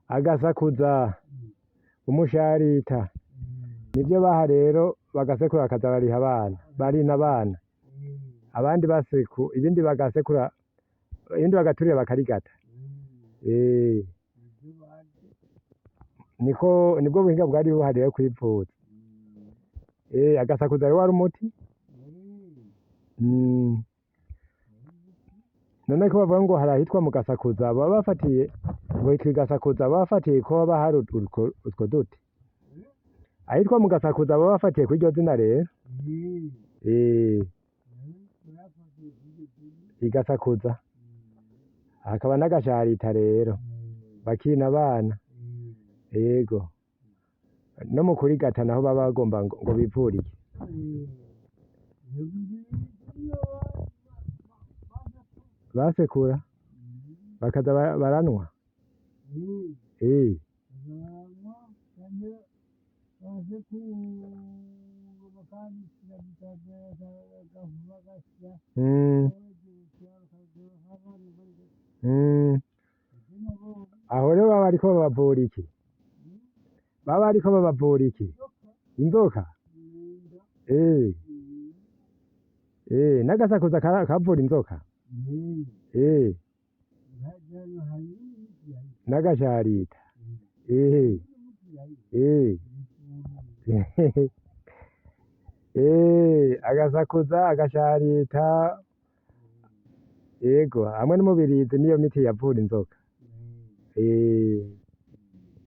Agasakuza, umusharita, nivyo baha rero bagasekura bakaza bariha abana, barina abana, abandi baseku ibindi bagasekura ibindi bagaturira bakarigata. Eh, niko nibwo buhinga bwari buhari rero kwivuza. Eh, agasakuza rero wari umuti. None ko bavuga ngo hari ahitwa mu Gasakuza, baba bafatiye ngo hitwa Igasakuza, baba bafatiye ko haba hari utwo duti ahitwa mu Gasakuza, baba bafatiye kuri iryo zina rero. Eh, Igasakuza hakaba n'agasharita rero bakina abana, yego, no mu kurigata naho baba bagomba ngo bivure iki? Basekura bakaza baranwa. Eh, mm. Aho rero baba bariko babavura iki? Baba bariko babavura iki? Inzoka. Eh, eh, n'agasakuza kavura inzoka. Eh, n'agasharita. Eh, eh, eh, agasakuza, agasharita, yego, hamwe n'umubirizi niyo miti yavura inzoka. Eh.